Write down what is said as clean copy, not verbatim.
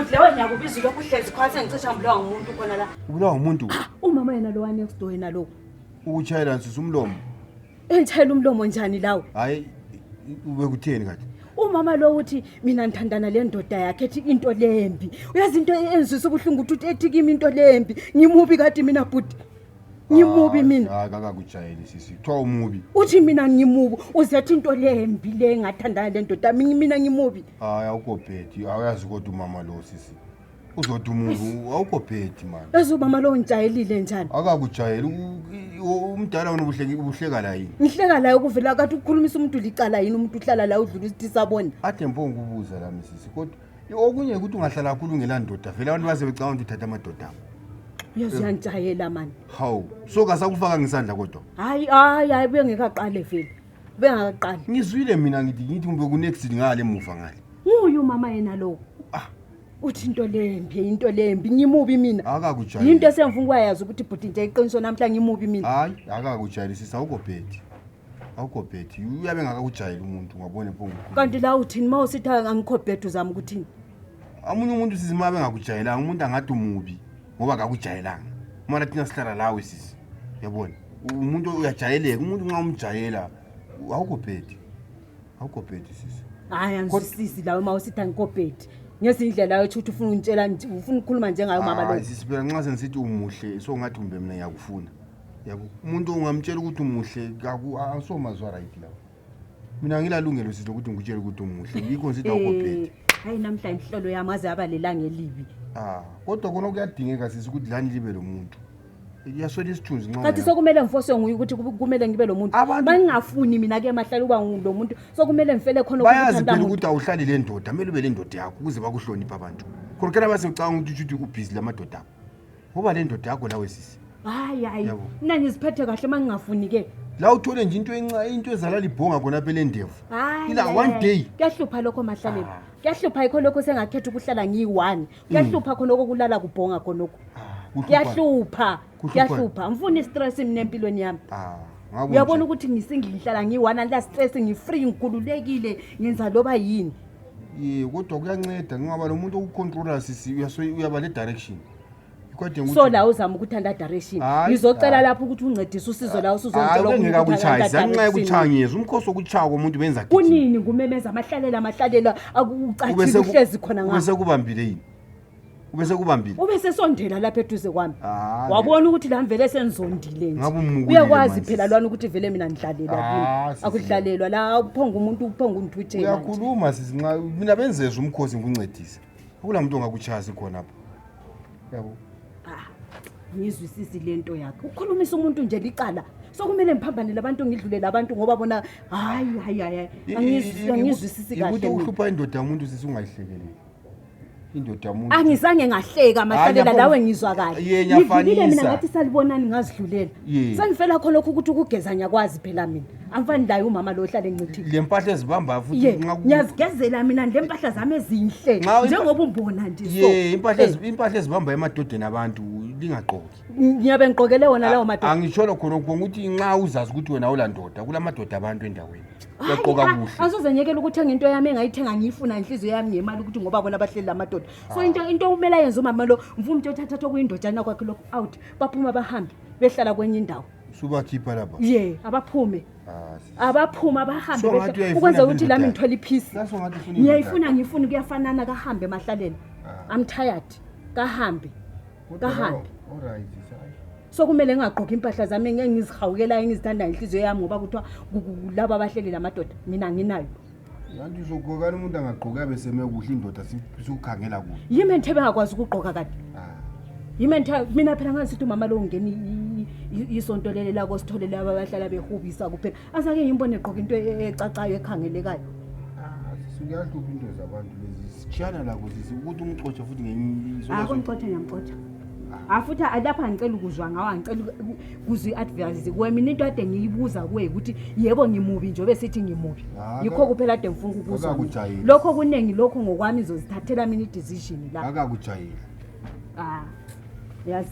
Udlewe ngiyakubiza lokhu uhlezi khwathi ngicisha ngibulawa ngumuntu khona la. Ubulawa ngumuntu? Umama yena lo one next door yena lo. Ukuchayela nsisi umlomo. Enchayela umlomo njani lawo? Hayi ube kutheni kade? Umama lo uthi mina ngithandana le ndoda yakhe ethi into lembi. Uyazi into enzisa ubuhlungu uthi ethi kimi into lembi. Ngimubi kade mina bhuti. Ngimubi mina. Hayi akakujayeli sisi. Kuthiwa umubi. Uthi mina ngimubi uzethi into lembi le ngathandana le ndoda mina ngimubi. Hayi awukophethi. Awuyazi kodwa umama lo sisi. Uzothi umuntu awukophethi man. Yazi umama lo ngijayelile njani? Akakujayeli umdala ubuhleka la yini? Ngihleka la ukuvela kathi ukukhulumisa umuntu licala yini umuntu uhlala la udlula isithi sabona. Ade mphongo ukubuza la misisi kodwa okunye ukuthi ungahlala kakhulu ngelandoda vele abantu baze becanga ukuthi uthatha amadoda. Yazi uyantshayela man. Hawu so kasakufaka ngisandla kodwa. Hayi bengekaqale vele. Bengakaqali. Ngizwile mina ngithi kumbe kunext ngale emuva ngale. Nguyu mama yena lo. Uthi into lembi ngimubi mina. Akakujayeli. Into esemfuna ukwayazi ukuthi bhuti nje iqiniso namhla ngimubi mina. Hayi akakujayeli sisa awukophethi. Awukophethi uyabe ngakakujayeli umuntu ngabone mphongo. Kanti la uthini mawusithi angikhophethe uzama ukuthini? Amunye umuntu sisi mabe ngakujayelanga umuntu angathi umubi ngoba akakujayelanga. Mara thina sihlala lawe sisi. Yabona? Umuntu uyajayeleka umuntu nxa umjayela awukophethi. Awukophethi sisi. Hayi angisisi lawe mawusithi angikhophethe. Ngesindlela yokuthi ufuna ungitshela ufuna ukukhuluma njengayo mama lo. Sisiphela nxa senisithi umuhle so ngathi umbe mina ngiyakufuna. Yabo umuntu ungamtshela ukuthi umuhle asomazwa right lawo. Mina ngilalungelo sisi ukuthi ngikutshela ukuthi umuhle yikho nsithi awukophethi. Hayi namhla inhlolo yami aze aba lelanga elibi. Kodwa kona kuyadingeka sisi ukuthi lani libe lo muntu. Iyaswela isithunzi nxa. Kanti sokumele ngifoswe nguye ukuthi kumele ngibe lo muntu. Bangingafuni mina ke emahlala uba lo muntu. Sokumele ngifele khona ukuthanda umuntu. Ukuthi awuhlali le ndoda, kumele ube le ndoda yakho ukuze bakuhloniphe abantu. Khona base ucanga ukuthi ubhizi lamadoda akho. Ngoba le ndoda yakho lawe sisi. Hayi. Mina ngiziphethe kahle mangingafuni ke. La uthole nje into ezala libhonga khona phela endevu. Ila one day. Kuyahlupha lokho Mahlalela. Kuyahlupha ikho lokho sengakhetha ukuhlala ngiyi1. Kuyahlupha khona okulala kubhonga khonokho. Kuyahlupha. Ngifuna istress mina empilweni yami. Uyabona ukuthi ngihlala ngiyi1 la stress ngifree ngikhululekile ngenza loba yini. Kodwa kuyanceda ngaba lo muntu ukucontroller sisi uyaba le direction. So la uzama ukuthanda direction. Ngizocela lapho ukuthi uncedise usizo la usuzongicela ukuthi ngeke zanxa ekuchangeza umkhosi wokuchaya komuntu benza kithi. Kunini ngumemeza Mahlalela akucacile uhlezi khona ngawo. Bese kubambile yini? Ubese sondela lapha eduze kwami. Wabona ukuthi la mvele senzondile nje. Uyakwazi phela lwana ukuthi vele mina ngidlalela kimi. Akudlalelwa la uphonga umuntu uphonga untwithe manje. Uyakhuluma sisi nxa mina benzeza umkhosi ngikuncedise. Akula muntu ongakuchazi khona lapha. Yabo. Ngizwisisi lento yakhe. Ukhulumisa umuntu nje licala. Sokumele ngiphambanele abantu ngidlulele abantu ngoba bona hayi. Angizwisisi kahle. Ukuthi uhlupha indoda yomuntu sisi ungayihlekeleli. Indoda yomuntu. Angizange ngahleka Mahlalela lawe ngizwa kahle. Ngivulile mina ngathi salibonani ngazidlulela. Sengifela khona lokho ukuthi ukugeza nyakwazi phela mina. Amfani la umama lo ohlala encithile. Le mpahla ezibamba futhi ngiyazigezela mina le mpahla zami ezinhle njengoba umbona nje so. Impahla ezibamba emadodeni abantu lingaqoki. Ngiyabe ngiqokele wona lawo madoda. Angitsholo khona ukuthi nxa uzazi ukuthi wena ulandoda kulamadoda abantu endaweni. Uyaqoka kuhle. Asoze nyekela ukuthenga into yami engayithenga ngiyifuna inhliziyo yami ngemali ukuthi ngoba bona bahleli lamadoda. So into umela yenza umama lo mfuna umuntu othatha okuyindodana kwakhe lokho out baphuma bahambe behlala kwenye indawo. Subakhipha lapha. Abaphume. Abaphuma bahambe ukwenza ukuthi lami ngithola ipeace. Ngiyayifuna ngifuna kuyafanana kahambe Mahlalela. I'm tired. Kahambe. Alright. So kumele ngaqoqa impahla zami engizihawukela engizithanda inhliziyo yami ngoba kuthiwa laba abahleli lamadoda mina nginayo. Yanti uzogqokana umuntu angaqoka bese mekuhle indoda sikukhangela kuyo. Yimi enthebe ngakwazi ukugqoka kade. Yimi mina phela ngasithi umama lo ungeni isonto lele la kositholela abahlala behubisa kuphela. Asake ngimbone egqoka into ecacayo ekhangelekayo. Sikuyahlupha into zabantu lezi sichiyana lakho sisi ukuthi umxotshe futhi ngenye iso. Akonixotshe ngiyamxotsha. Afuthi lapha ngicela ukuzwa ngawa ngicela kuzwi advice kuwe mina into ade ngiyibuza kuwe ukuthi yebo ngimubi nje besithi ngimubi yikho kuphela ade ngifuna ukuzwa lokho kunengi lokho ngokwami izozithathela mina decision la akakujayeli yes